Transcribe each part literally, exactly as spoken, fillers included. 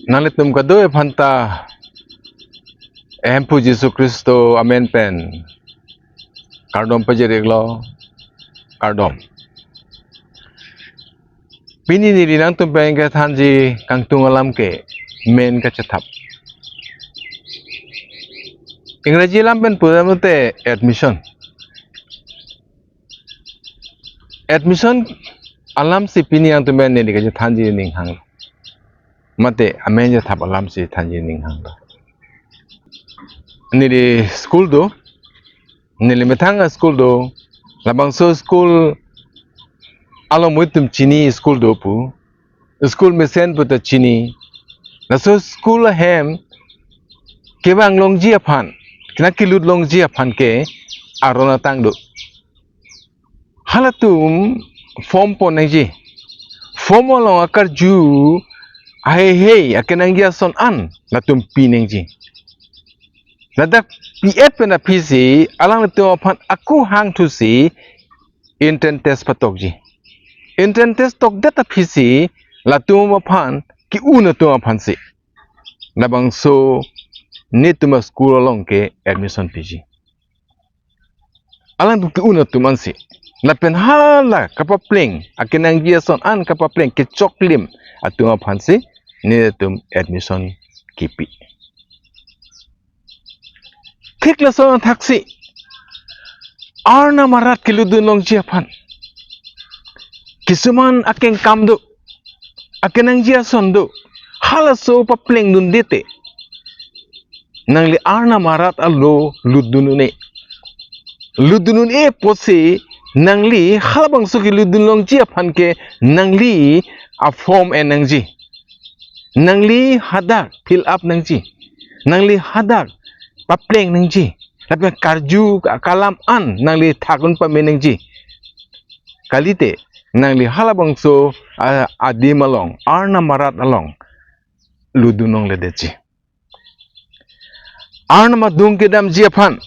Nanglitum kadokave aphanta Hemphu Jisu Khristo amen pen kardom pajir-iklo, kardom. Pini neli nangtum pen kethanji kangtung alam ke men kachethap. Ingraji alam pen pura mate admission. Admission alam si pini nangtum pen neli kachethanji ning hang. Mate amen chethap alam si thanji ning hang. Neli school do, neli methang a-school do, labangso school along muitum chini school do pu, school mesen puta chini. Laso school ahem kevang longji aphan, kena kelut longji aphan ke aron atang do. Halatum form pon nangji. Form along akarju aheihei akenangji ason an latum pi nangji. Ladak pi-et pen aphisi alanglitum aphan ako hangthusi entrance test patokji. Entrance test tokdet aphisi latum aphan ke-un atum aphansi labangso netum a-school along ke admission piji. Alangtum ke-un atum ansi. Lapen hala kapapleng, akenangji ason an kapapleng kechoklim atum aphansi netum admission kipi. Thik lason athaksi Arnam arat kelutdun longji aphan kisuman akengkam do, akenangji ason do, halaso paplengdunde te nangli Arnam arat alo lutdun un-e. Lutdun un-e apotsi nangli halabangso kelutdun longji aphan ke nangli a-form en nangji. Nangli hadak fill up nangji. Nangli hadak papleng nangji. Lapen karju ka-, kalam an nangli thakdun pame nangji. Kalite nangli halabangso a-, adim along, Arnam arat along lutdun longledetji. Arnam adung kedamji aphan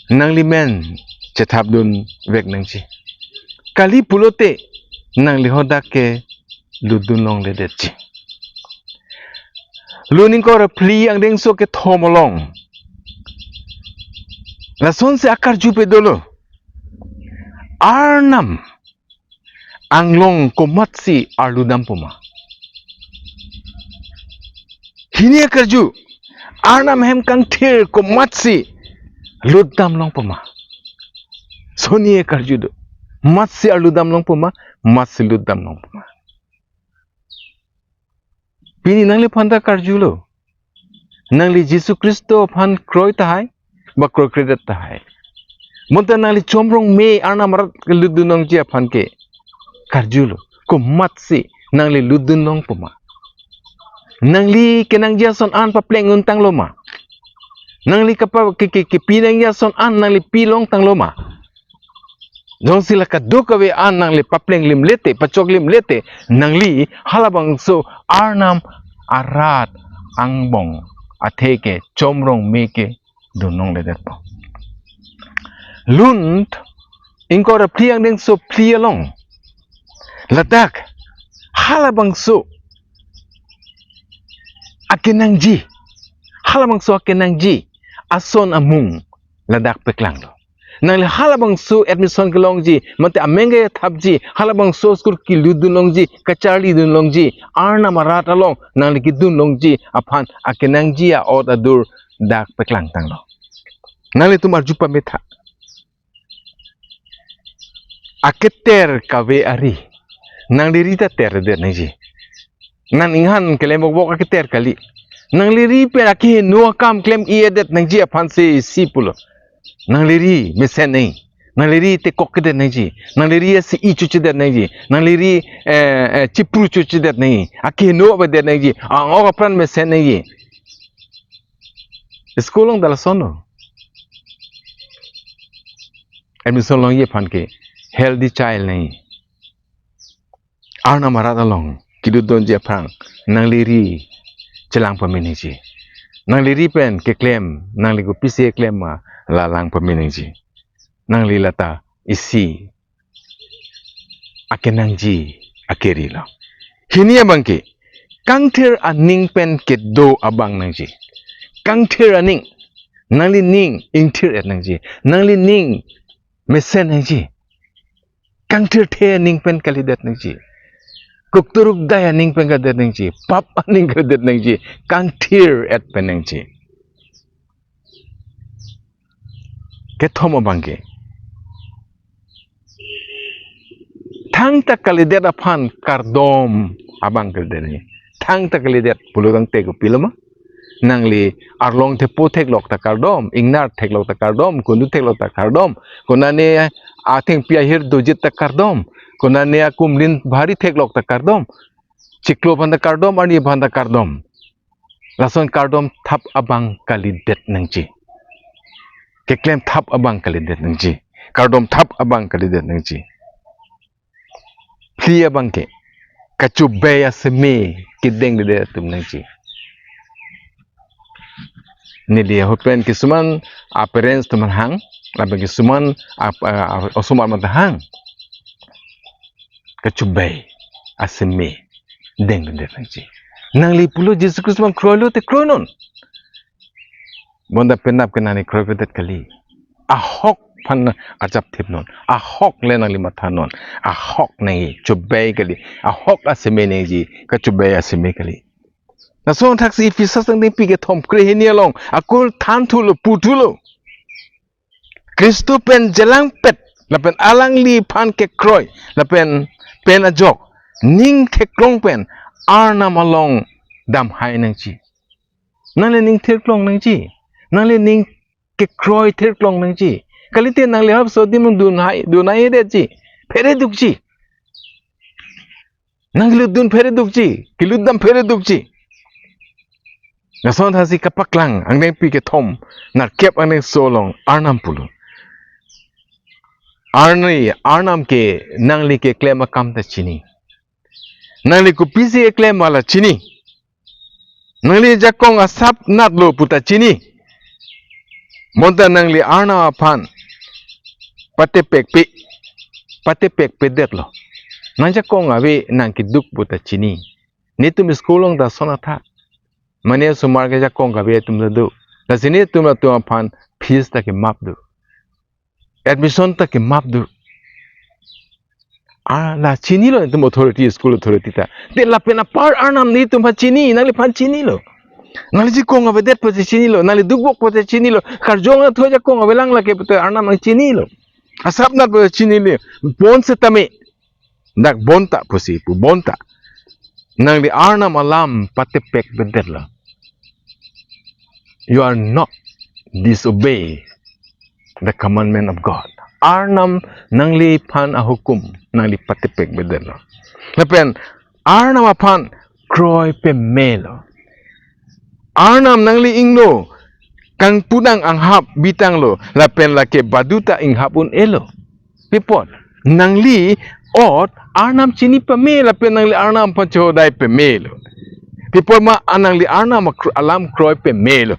nangli men chethapdun vek nangji. Kali pulote nangli hadak ke lutdun longledetji. Lun ingkoi ra phli angdengso kethom along lasonsi akarju pe dolo. Arnam anglong komatsi arludampo ma? Hini akarju, Arnam ahem kangthir komatsi lutdam longpo ma? Soni akarju do. Matsi arludam longpo ma, matsi lutdam longpo ma? Pini nangliphan ta karjulo. Nangli Jisu Khristo aphan kroi tahai, ba kroikredet tahai. Bonta nangli chomrong me Arnam arat kelutdun longji aphan ke karjulo. Komatsi nangli lutdun longpo ma? Nangli kenangji ason an papleng untanglo ma? Nangli kapa ke, ke, kepi nangji ason an nangli pi longtanglo ma? Jongsi la kadokave an nangli paplenglimle te, pachoklimle te, nangli halabangso Arnam arat angbong athe ke chomrong me ke dun longledetpo. Lun ingkoi ra phli angdengso phli along ladak halabangso akenangji, halabangso akenangji ason amung ladak paklanglo. Nangli halabangso admission kelongji, mate ameng kethapji, halabangso school kelutdun longji, kacharlidun longji, Arnam arat along nangli kedun longji aphan akenangji a-ot adur dak paklangtanglo. Nanglitum arju pame tha. Aketer kave ari, nangli ri ta terdet nangji. Nang inghan klem bokbok aketer kali. Nangli ri pen akeheno akam klem i-edet nangji aphansi si pulo. Nangli ri mesen nangji. Nangli ri tekok kedet nangji. Nangli ri asi i chuchidet nangji. Nangli ri, eh, eh, chipru chuchidet nangji. Akeheno avedet nangji. Ang-ok apran mesen nangji. School along ta lasonlo. Admission longji aphan ke healthy child nangji. Arnam arat along kelutdunji aphrang nangli ri chelang pame nangji. Nangli ri pen keklem, nangli kopisi keklem ma la lang pame nangji. Nangli lata isi akenangji akerilo. Hini abang ke Kangthir aning pen kedo abang nangji. Kangthir aning. Nangli ning ingthir-et nangji. Nangli ning mesen nangji. Kangthirthe aning pen kalidet nangji. Kukturuk dai aning pen kalidet nangji. Pap aning kalidet nangji. Kangthir-et pen nangji. Kethom abang ke, thangta kalidet aphan kardom abang kalidet nangji. Thangta kalidet pulo tangte kopilo ma? Nangli arlong thepo theklok ta kardom, ingnar theklok ta kardom, kundu theklok ta kardom, konane athengpi ahir dojit ta kardom, konane akumlin bhari theklok ta kardom, chiklo aphan ta kardom, arni aphan ta kardom. Lason kardom thap abang kalidet nangji. Keklem thap abang kalidet nangji. Kardom thap abang kalidet nangji. Phli abang ke, kachobei aseme kedengledet atum nangji. Neli ahut pen kisuman a-parents atum aphan hang, lapen kisuman a, a, a, osomar atum aphan ta hang. Kachobei aseme dengledet nangji. Nangli pulo Jisu Khristo aphan kroilo te kroinon. Bonta penap ke nangli kroipedet kali. Ahok aphan arjap thipnon. Ahok le nangli mathanon. Ahok nangji chobei kali. Ahok aseme nangji, kachobei aseme kali. Lason thaksi Ephesus angdengpi kethom krehini along akur thanthulo, puthulo. Khristo pen jelangpet lapen alangliphan kekroi lapen pen ajok ning theklong pen Arnam along damhai nangji. Nangli ning thirklong nangji. Nangli ning kekroi thirklong nangji. Kalite nangli hapso adim dunhai, dunhaidetji. Pheredukji. Nangli dun pheredukji, kelutdam pheredukji. Lason thaksi kapaklang angdengpi kethom, nerkep angdengso along Arnam pulo. Arni, Arnam ke nangli keklem akam ta chini. Nangli kopisi keklem ma la chini. Nangli jakong asapnatlo pu ta chini. Bonta nangli Arnam aphan patepekpe, patepekpedetlo. Nangjakong ave nangkeduk pu ta chini. Netum school along ta ason athak. Mane osomar kejakong kave atum ta do. Lasi netum latum aphan fees ta kemap do. Admission ta kemap do. Ah, la chinilo netum authority, school authority ta. Te lapen apar Arnam netum aphan chini, nangliphan chinilo. Nangli jakong avedet pusi chinilo, nangli dukvok pusi chinilo. Karjong athu ajakong avelang lake pusi Arnam nangchinilo. Asapnat pusi chinilo. Bonsetame. Dak bonta pusi pu bonta. Nangli Arnam alam patepekpedetlo. You are not disobey the commandment of God. Arnam nangliphan ahukum nangli patepekpedetlo. Lapen Arnam aphan kroi pemelo. Arnam nangli ingno kangpudang anghap bitanglo, lapen lake baduta inghap un-elo. Pi apot, nangli ot Arnam chini pame lapen nangli Arnam aphan chodai pamelo. Pi apot ma, a nangli Arnam akr-, alam kroi pamelo.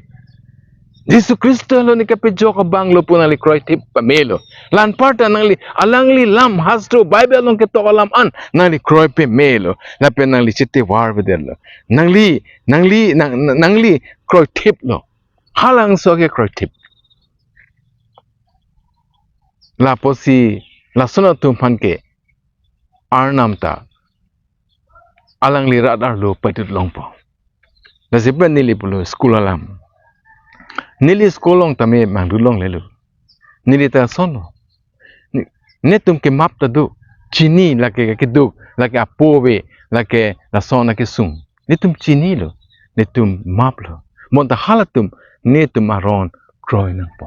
Jisu Khristo lo ne kapejok abang lo pu nangli kroithip pamelo. La anparta nangli alangli lam hastro Bible along ketok alam an nangli kroi pamelo. Lapen nangli chete varvedetlo. Nangli, nangli, nang-, nangli kroithiplo. Halabangso ke kroithip. Lapusi lason atum aphan ke Arnam ta alangli rat arlo padutlongpo. Lasi pen neli pulo school alam. Neli school along tame mangdutlonglelo. Neli ta asonlo. Ne-, netum kemap ta do. Chini lake keduk, lake apo ave, lake lason akesung. Netum chinilo, netum maplo. Bonta halatum netum aron kroi nangpo.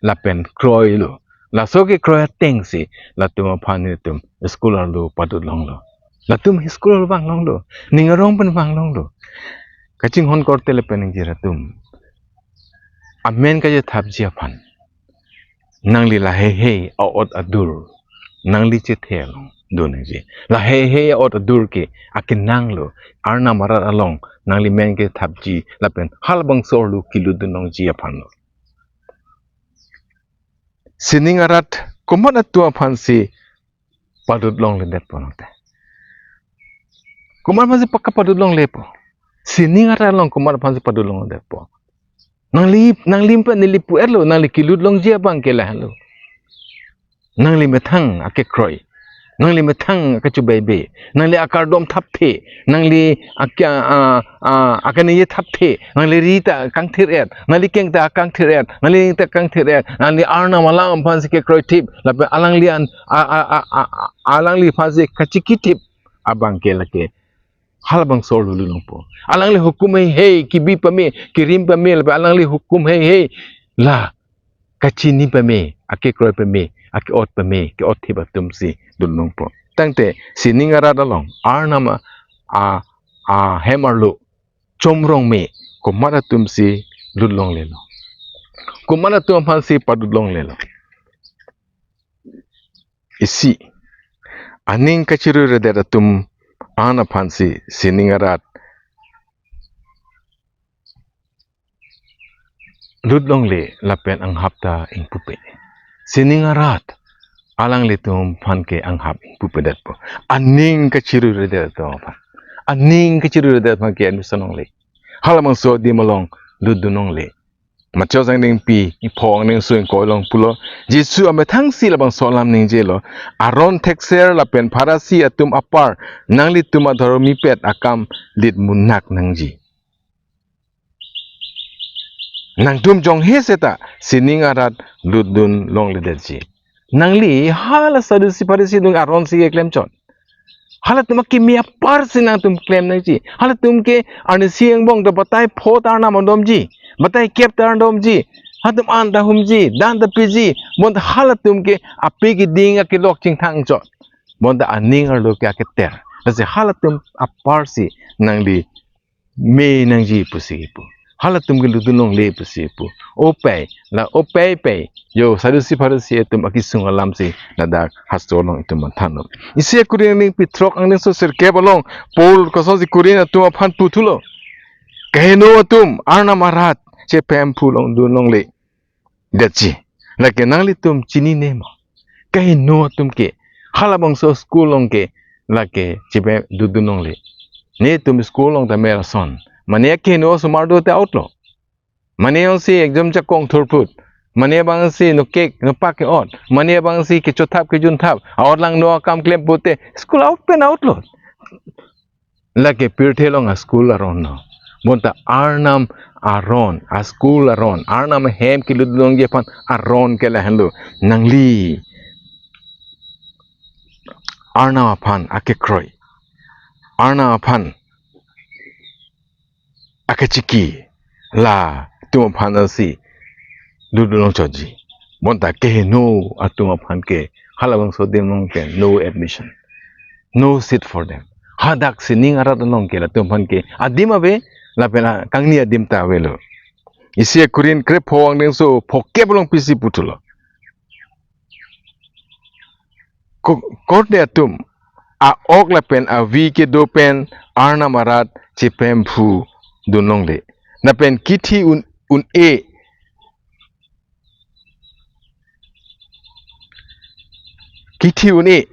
Lapen kroilo. Laso kekroi atengsi latum aphan netum school arlo padutlonglo. Latum school arlo vanglonglo. Ning arong pen vanglonglo. Kachinghon korte lapen ningje latum. Amen kachethapji aphan. Nangli lahei hei a-ot adur nangli chethe along do nangji. Lahei hei a-ot adur ke akenanglo, Arnam arat along nangli men kethapji lapen halabangso arlo kelutdun longji aphanlo. Sining arat komat atum aphansi padutlongledetpo nangte. Komat aphansi pakka padutlonglepo. sining arat along komat aphansi padut longledetpo? Nangli, nangli pen neli pu-etlo, nangli kelut longji abang ke lahelo. Nangli methang akekroi, nangli methang akachubebe, nangli akardom thapthe, nangli aka, a, a, akaneye thapthe, nangli ri ta kangthir-et, nangli keng ta kangthir-et, nangli ning ta kangthir-et, nangli Arnam alam aphansi kekroithip, lapen alangli an, a, a, a, a, a, alangli aphansi kachikithip abang ke lake halabangso arlo lut longpo. Alangli hukum heihei kebi pame, kerim pame, lapen alangli hukum heihei la kachini pame, akekroi pame, ake-ot pame, ke-otthip atumsi lut longpo. Tangte sining arat along, Arnam a, a, ahem arlo chomrong me, komat atumsi lut longlelo? Komat atum aphansi padut longlelo? Isi, aning kachiruiredet atum an aphansi sining arat lut longle lapen anghap ta ingpupe. Sining arat alanglitum aphan ke anghap ingpupedetpo. Aning kachiruiredet atum aphan, aning kachiruiredet aphan ke admission longle. Halabangso adim along lutdun longle. Matthew angdengpi ipho angdengso ingkoi along pulo, Jisu amethangsi labangso alam ningjelo, Aron thekser lapen Pharisi atum apar nanglitum adhorom mepet akam lit munak nangji. Nangtum jonghe seta sining arat lutdun longledetji. Nangli hala Sadusi Pharisi adung aronsi keklem chot. Halatum akimi aparsi nangtum klem nangji. Halatum ke arnisi angbong ta batai pho ta Arnam adomji, batai kep ta Arnam adomji. Halatum an ta humji, dan ta piji. Bonta halatum ke ape keding akelok chingthang chot. Bonta aning arlo ke aketer. Lasi halatum aparsi nangli me nangji pusi kipu. Halatum ke lutdun longle pusi kipu. O pei, la o pei pei. Yo, Sadusi Pharisi atum akesung alamsi ladak hastro along itum manthanlo. Isi Korinth angdengpi throk angdengso sirkep along Paul kosonsi Korinth atum aphan puthulo, keheno atum Arnam arat chepemphu longdun longle detji. Lake nanglitum chinine ma? Keheno atum ke halabangso school along ke lake chepe dudun longle. Netum school along ta mer ason, mane keheno osomar do te out lo. Mane jongsi exam jakong thurphut, mane abangsi nokek nopak ke-ot, mane abangsi kechothap kejunthap, a-ot langno akam klem pute school out pen out lo. Lake pirthe along a-school aron lo. Bonta Arnam aron, a-school aron, Arnam ahem kelut longji aphan aron ke lahenlo. Nangli Arnam aphan akekroi, Arnam aphan akechiki, latum aphan asi lutdun longchotji. Bonta keheno atum aphan ke halabangso adim along ke no admission, no seat for them. Hadak sining arat along ke latum aphan ke adim ave, lapen kangni adim ta avelo. Isi Korinth krepho angdengso phokep along pisi puthulo, ko-, korte atum a-ok lapen avi kedo pen Arnam arat chepemphu dun longle. Lapen kithi un, un-e, kithi un-e,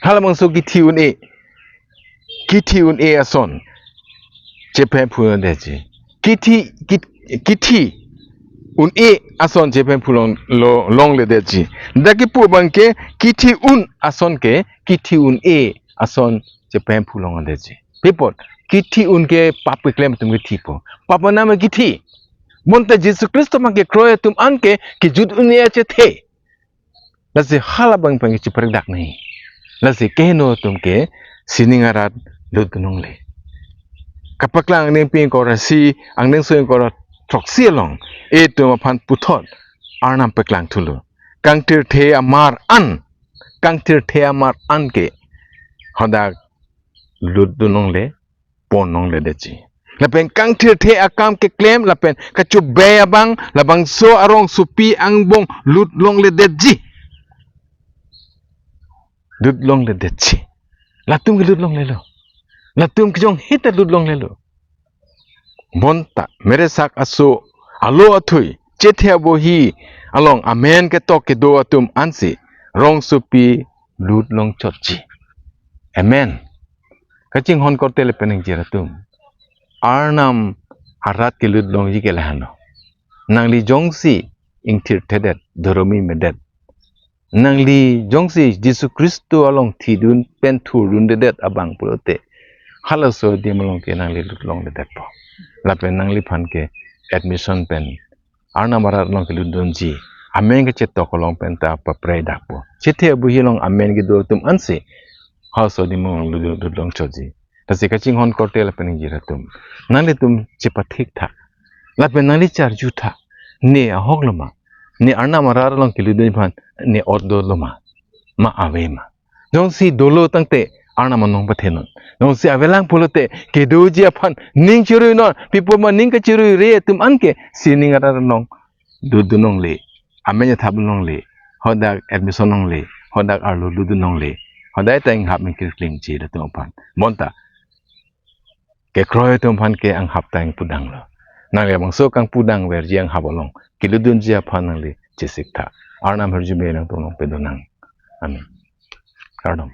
halabangso kithi un-e, kithi un-e ason chepemphu detji. Kithi, kit-, kithi un-e ason chepemphu long, lo, longle detji. Dak kipu abang ke kithi un ason ke kithi un-e ason chepemphu longledetji. Pi apot? Kithi un ke pap keklem atum ke thipo. Pap anam kithi. Bonta Jisu Khristo abang kekroi atum an ke kejut un-e achethe. Lasi halabang abang ke chiprekdak nangji. Lasi keheno atum ke sining arat lutdun longle. Kapaklang angdengpi ingkoi ra isi, angdengso ingkoi ra throksi along itum aphan puthot Arnam paklang thulo. Kangthirthe amar an, kangthirthe amar an ke hadak lutdun longle, pon longledetji. Lapen kangthirthe akam keklem lapen kachubei abang labangso arongsopi angbong lut longledetji. Lut longledetji. Latum ke lut longlelo. Latum ke jonghe ta lut longlelo. Bonta meresak aso, alo athui, chethe abohi along amen ketok kedo atum ansi rongsopi lut longchotji. Amen. Kachinghon korte le penang jir atum. Arnam arat kelut longji ke lahenlo. Nangli jongsi ingthir thedet, dhoromi medet, nangli jongsi Jisu Khristo along thidun pen thurdundedet abang pulote, halaso adim along ke nangli lut longledetpo. Lapen nangliphan ke admission pen Arnam arat along kelutdunji amen kachetok along pen ta papre dakpo. Chethe abuhi along amen kedo atum ansi halaso adim along lut, lut longchotji. Lasi kachinghon korte lapen ingjir atum, nanglitum chepathik tha. Lapen nangli charju tha. Ne ahok lo ma? Ne Arnam arat along kelutdun aphan ne ot dolo ma? Ma ave ma? Jongsi dolo tangte Arnam anong pathenon. Jongsi avelang pulote kedoji aphan ning chiruinon. Pipo ma ning kachiruire atum anke sining arat along dodun longle, amen athap longle, hadak admission longle, hadak arlo lutdun longle, hadak ta inghap mengkirklingji latum aphan. Bonta kekroi atum aphan ke anghap ta ingpudanglo. Nangli labangso kangpudang verji anghap along kelutdunji aphan nangli chesik tha. Arnam hirjume nangtum along pedonang. Amen. Kardom.